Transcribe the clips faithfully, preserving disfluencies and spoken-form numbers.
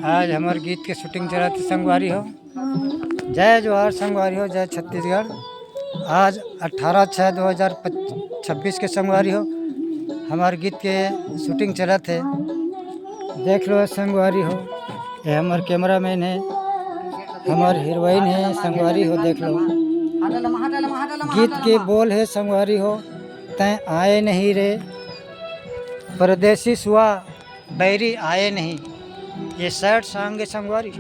आज हमर गीत के shooting चलत हे संगवारी हो। जय जोहार संगवारी हो, जय छत्तीसगढ़। आज अठारह छः दो हज़ार छब्बीस के संगवारी हो, हमर गीत के shooting चलत हे। देख लो संगवारी हो, ये हमर cameraman हे, हमर heroine हे संगवारी हो, देख लो। गीत के बोल हे संगवारी हो, तैं आए नहीं रे परदेसी सुआ, बैरी आए नहीं। ये sad song हे संगवारी।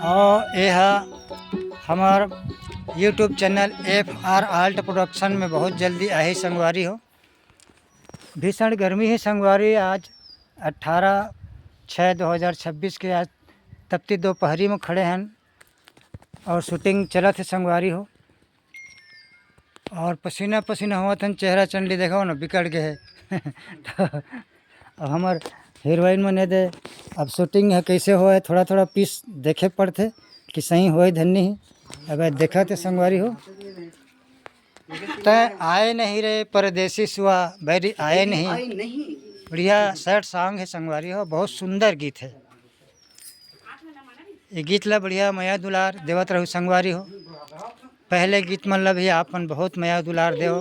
और ये हा हमार YouTube channel F R Alt Production में बहुत जल्दी आही संगवारी हो। भीषण गर्मी हे संगवारी, आज अठारह छः दो हज़ार छब्बीस के आज तपती दोपहरी में खड़े हन और shooting चलत हे संगवारी हो। और पसीना पसीना होवत हन, चेहरा चंडी देखो ना बिगड़ गए हे। तो अब हमर heroine मन ए दे, अब shooting हे कैसे होए, थोड़ा थोड़ा piece देखे पड़थे कि सही होए धन्नी ही। अब देखत हे संगवारी हो, तैं आए नहीं रे परदेसी सुआ, बैरी आए नहीं। बढ़िया sad song हे संगवारी हो, बहुत सुंदर गीत हे। ये गीत ला बढ़िया मया दुलार देवत रहू संगवारी हो। पहले गीत मन ला भी आप मन बहुत मया दुलार देव,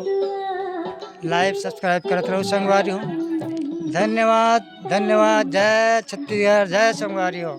like subscribe करत रहू संगवारी हो। धन्यवाद, धन्यवाद। जय छत्तीसगढ़, जय संगवारी हो।